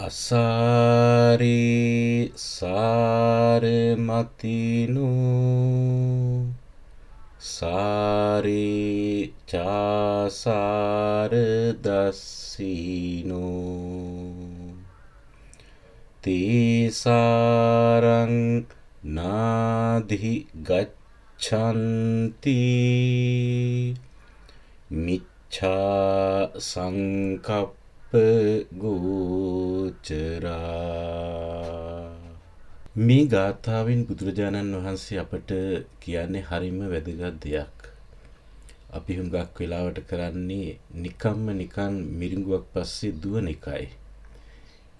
අසාරේ සාරමතිනෝ සාරේ චාසාර දස්සිනෝ තේසාරං නාධි ගච්ඡanti මිච්ඡා සංකප්ප ගෝචරා. මේ ගාථාවෙන් බුදුරජාණන් වහන්සේ අපට කියන්නේ හරිම වැදගත් දෙයක්. අපි හුඟක් වෙලාවට කරන්නේ නිකම්ම නිකන් මිරිඟුවක් පස්සේ දුවන එකයි.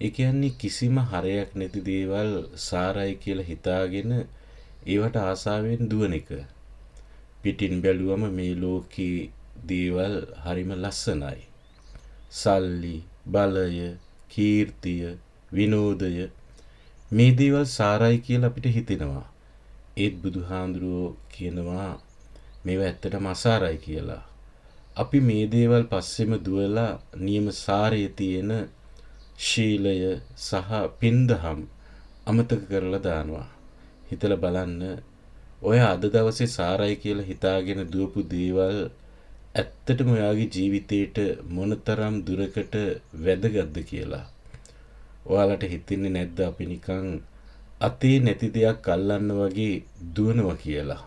ඒ කියන්නේ කිසිම හරයක් නැති දේවල් සාරයි කියලා හිතාගෙන ඒවට ආසාවෙන් දුවන එක. පිටින් බැලුවම මේ ලෝකේ දේවල් හරිම ලස්සනයි. සල්ලි, බලය, කීර්තිය, විනෝදය මේ දේවල් සාරයි කියලා අපිට හිතෙනවා. ඒත් බුදුහාඳුරුවෝ කියනවා මේවා ඇත්තටම අසාරයි කියලා. අපි මේ දේවල් පස්සෙම දුවලා නියම සාරයේ තියෙන ශීලය සහ පින්දහම් අමතක කරලා දානවා. හිතලා බලන්න, ඔය අද දවසේ සාරයි කියලා හිතාගෙන දුවපු දේවල් ඇත්තටම ඔයාගේ ජීවිතේට මොනතරම් දුරකට වැදගත්ද කියලා. ඔයාලට හිතෙන්නේ නැද්ද අපි නිකන් අතේ නැති දෙයක් අල්ලන්න වගේ දුවනවා කියලා?